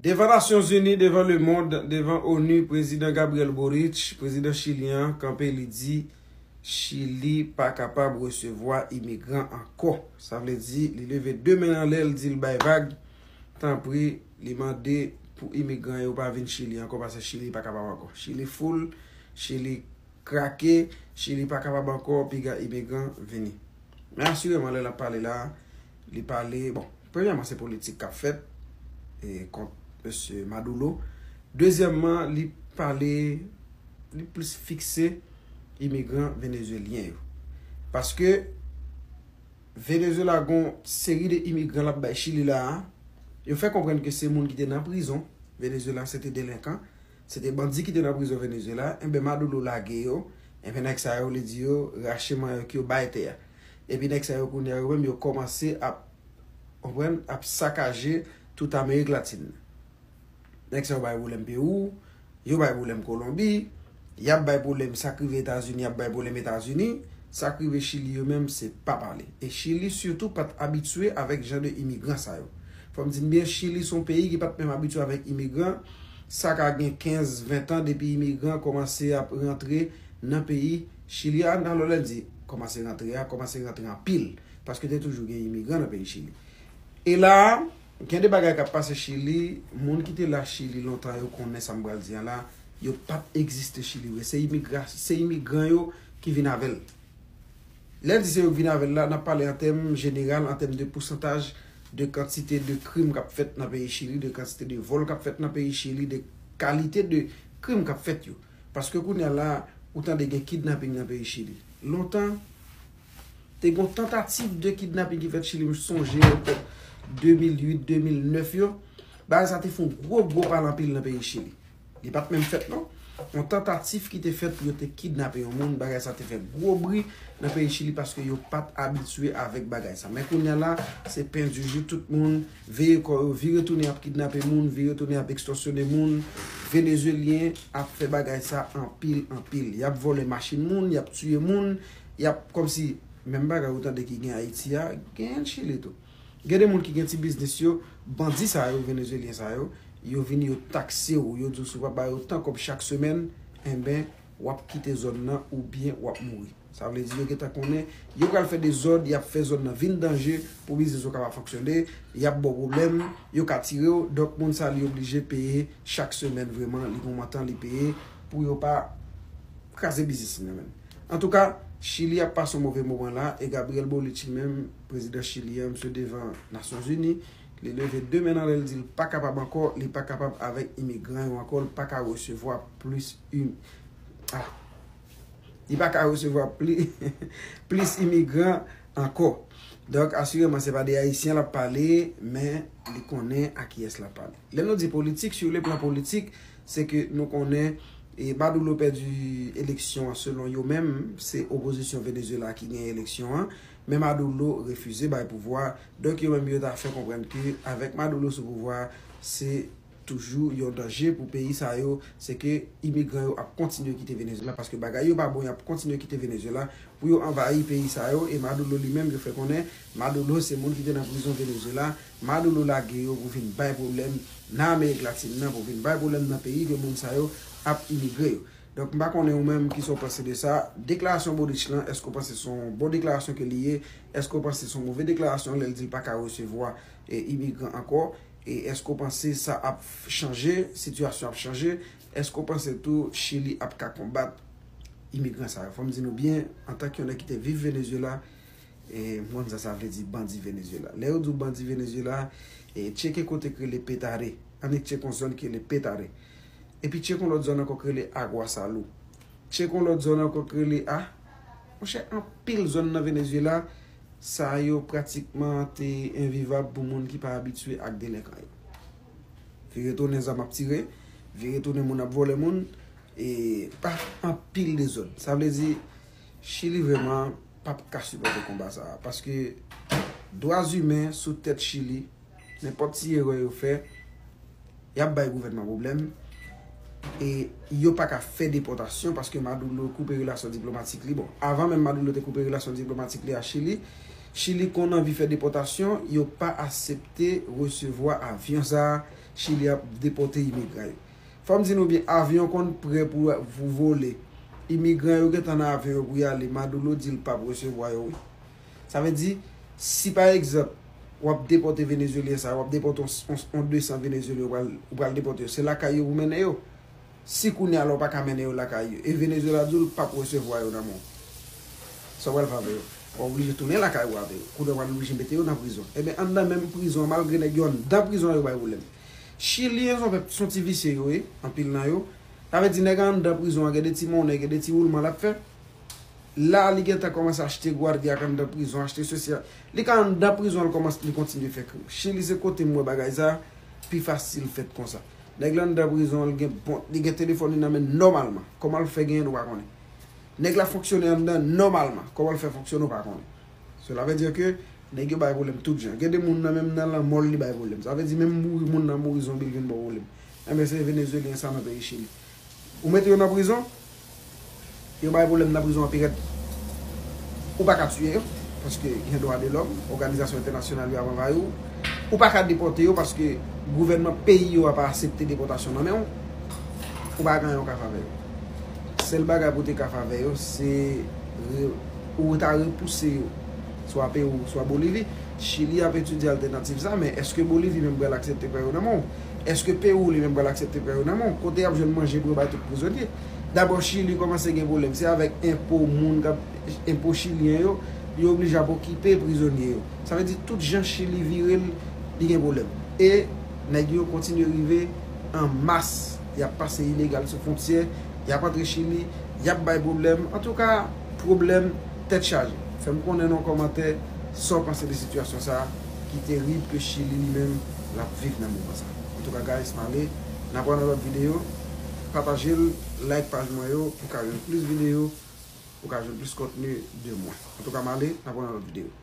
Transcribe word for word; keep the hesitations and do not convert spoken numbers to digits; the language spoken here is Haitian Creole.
Devan Nasyonzini, devan lemonn, devan onu, prezidan Gabriel Boric, prezidan chilyen an, kanpe, li di Chili pa kapab resevwa imigran ankò. Sa vle di, li leve de men anlè, l di l bay vag. Tanpri, li mande pou imigran yo pa vin Chili ankò, paske Chili pa kapab ankò. Chili full, Chili krake, Chili pa kapab ankò, piga imigran vini. Men asireman, lè l ap pale la, li pale, bon, premyèman, se politik k ap fèt e, kont mesye Maduro. Dezyèmman, li pale, li plis fikse imigran venezuelyen yo. Paske Venezuela gon seri de imigran l ap bay Chili la a. Yo fè konprann ke se moun ki te nan prizon. Venezuela se te delenkan. Se te bandi ki te nan prizon Venezuela. Enben, Maduro lage yo. Enben, nèg sa yo, li di yo rache mannyòk yo, bay tè a. Epi nèg sa yo, kounye a, yo menm, yo kòmanse ap, konprann, ap sakaje tout Amerik Latin. Nèg sa yo bay pwoblèm Pewou, yo bay pwoblèm Kolonbi, y ap bay pwoblèm, sa k rive Etazini, y ap bay pwoblèm Etazini, sa k rive Chili yo menm, se pa pale. E Chili sitou pa t abitye avèk jan de imigran sa yo. Fò m di n byen, Chili se yon peyi ki pa t menm abitye avèk imigran. Sa ka gen kenz, ven tan depi imigran kòmanse ap rantre nan peyi Chili a. Alò, lè n di kòmanse rantre a, kòmanse rantre anpil, paske te toujou gen imigran nan peyi Chili. E la a, gen de bagay k ap pase Chili, moun ki te la Chili lontan yo konnen sa m pral di a la, yo pa t egziste Chili vre. Se imigra-, se imigran yo ki vin avè l. Lè n di se yo k vin avè l la, n ap pale an tèm jeneral, an tèm de pousantaj de kantite de krim k ap fèt nan peyi Chili, de kantite de vòl k ap fèt nan peyi Chili, de kalite de krim k ap fèt yo. Paske kounye a la, ou tande gen kidnaping nan peyi Chili. Lontan, te gon tantativ de kidnaping ki fèt Chili, m sonje petèt de mil uit, de mil nèf yo. Bagay sa te fè yon gwo, gwo pale anpil nan peyi Chili. Li pa t menm fèt, non. Yon tantativ ki te fèt pou yo te kidnape yon moun, bagay sa te fè gwo bri nan peyi Chili paske yo pa t abitye avèk bagay sa. Men kounye a la, se pen di jou, tout moun veye kò yo, vire tounen ap kidnape moun, vire tounen ap ekstòsyone moun. Venezuelyen ap fè bagay sa anpil, anpil. Y ap vòlè machin moun, y ap tiye moun, y ap, kòmsi, menm bagay ou tande ki gen Ayiti a, genyen l Chili tou. Gen de moun ki gen ti biznis yo, bandi sa yo, venezuelyen sa yo, yo vini, yo takse w, yo di w si w pa ba yo tan kòb chak semèn, enben, w ap kite zòn nan oubyen w ap mouri. Sa vle di yo gentan konnen, yo pral fè dezòd, y ap fè zòn nan vin danje pou biznis yo kapab fonksyone, y ap ba w pwoblèm, yo ka tire w, donk moun sa li oblije peye chak semèn, vrèman, li gon montan li peye pou yo pa kraze biznis li nan men l. Antouka, Chili ap pase yon move moman la, e Gabriel Boric li menm, prezidan Chili an, misye devan Nasyonzini, li leve de men anlè, li di l pa kapab ankò, li pa kapab avèk imigran yo ankò, li pa ka resevwa plis im-, ah, li pa ka resevwa pli-, plis imigran ankò. Donk, asireman, se pa de Ayisyen l ap pale, men li konnen a kiyès l ap pale. Lè nou di politik, sur le plan politik, se ke nou konnen, e, Maduro pèdi eleksyon an, selon yo menm, se opozisyon Venezuela ki genyen eleksyon an, men Maduro refize bay pouvwa. Donk, yo menm yo ta fè konprann ke avèk Maduro sou pouvwa, se toujou yon danje pou peyi sa yo, se ke imigran yo ap kontinye kite Venezuela, paske bagay yo pa bon, y ap kontinye kite Venezuela pou yo anvayi peyi sa yo, e Maduro li menm, yo fè konnen Maduro se moun ki te nan prizon Venezuela, Maduro lage yo pou vin bay pwoblèm nan Amerik Latin nan, pou vin bay pwoblèm nan peyi ke moun sa yo ap imigre yo. Donk, m pa konnen ou menm kisa w panse de sa. Deklarasyon Boric lan, èske w panse se yon bon deklarasyon ke li ye? Èske w panse se yon move deklarasyon lè l di l pa ka resevwa, e, imigran ankò? E èske w panse sa ap chanje, sitiyasyon ap chanje? Èske w panse tou Chili ap ka konbat imigran sa yo? Fò m di nou byen, antanke yon nèg ki te viv Venezuela, e, m konn sa sa vle di bandi Venezuela. Lè yo di w bandi Venezuela, e, tcheke kote k rele Petare. Annik tcheke yon zòn ki rele Petare. Epi tcheke yon lòt zòn ankò k rele Agua Salud. Tcheke yon lòt zòn ankò k rele, a, monchè, anpil zòn nan Venezuela, sa yo pratikman te envivab pou moun ki pa abitye ak delenkan yo. Vire tounen zam ap tire, vire tounen moun ap vòlè moun, e pa anpil dezòd. Sa vle di, Chili vrèman p ap ka sipòte konba sa a, paske dwa imen sou tèt Chili, nenpòt ti erè yo fè, y ap bay gouvènman pwoblèm. E yo pa ka fè depòtasyon paske Maduro koupe relasyon diplomatik li. Bon, avan menm Maduro te koupe relasyon diplomatik li a Chili, Chili konn anvi fè depòtasyon, yo pa aksepte resevwa avyon sa a Chili ap depòte imigran yo. Fò m di nou byen, avyon konn prè pou, pou vole. Imigran yo gentan nan avyon yo pou y ale. Maduro di l p ap resevwa yo, wi. Sa vle di, si pa egzanp, w ap depòte Venezuelyen sa yo, w ap depòte yon, yon, yon de san Venezuelyen, ou pral, ou pral depòte yo. Se lakay yo pou mennen yo. Si kounye a la w pa ka mennen yo lakay yo, e Venezuela di w l p ap resevwa yo nan men w, sa w pral fè avè yo? W ap oblije tounen lakay ou avè yo. Kounye a w pral oblije mete yo nan prizon. Ebyen, anndan menm prizon an, malgre nèg yo anndan prizon an, yo bay pwoblèm. Chilyen se yon pèp, se yon ti visye yo ye, anpil nan yo. Sa vle di, nèg anndan prizon an, gen de ti monnen, gen de ti woulman l ap fè. La, li gentan kòmanse achte gwadya anndan prizon, achte sesi a. Li ka anndan prizon, li kòmanse, li kontinye fè krim. Chili se kote m wè bagay sa pi fasil fèt konsa. Nèg la anndan prizon, li gen bon, li gen telefòn li nan men nòmalman. Kòman l fè genyen l, ou pa konnen. Nèg la fonksyone anndan nòmalman. Kòman l fè fonksyone, ou pa konnen. Cela veut dire que nèg yo bay pwoblèm tout jan. Gen de moun nan menm nan lanmò l li bay pwoblèm. Sa vle di menm mouri, moun nan mouri zonbi l vin ba w pwoblèm. Enben se Venezuelyen sa nan peyi Chili. Ou mete yo nan prizon, yo bay pwoblèm nan prizon an pi rèd. Ou pa ka tiye yo, paske gen dwa de lòm, òganizasyon entènasyonal yo ap anvayi w. Ou pa ka depòte yo, paske gouvènman peyi yo a pa aksepte depòtasyon nan men w. Ou pa gen anyen w ka fè avè yo. Sèl bagay pou w te ka fè avè yo, se re-, ou ta repouse yo, swa Pewou, swa Bolivi. Chili ap etidye altènativ sa, men èske Bolivi menm pral aksepte prè yo nan men w? Èske Pewou li menm pral aksepte prè yo nan men w? Kote y ap jwenn manje pou yo bay tout prizonye? Dabò, Chili kòmanse gen pwoblèm. Se avèk enpo moun k ap, enpo chilyen yo, yo oblije ap okipe prizonye yo. Sa vle di tout jan Chili vire l, li gen pwoblèm. E nèg yo kontinye rive an mas. Y ap pase ilegal sou fwontyè, y ap antre Chili, y ap bay pwoblèm. Antouka, pwoblèm tèt chaje. Fè m konnen nan yon kòmantè sa w panse de sitiyasyon sa a ki terib ke Chili li menm l ap viv nan moman sa a. Antouka, guys, m ale. N ap wè nan lòt videyo. Pataje l, like paj mwen yo pou w ka jwenn plis videyo, pou w ka jwenn plis kontni de mwen. Antouka, m ale, n ap wè nan lòt videyo.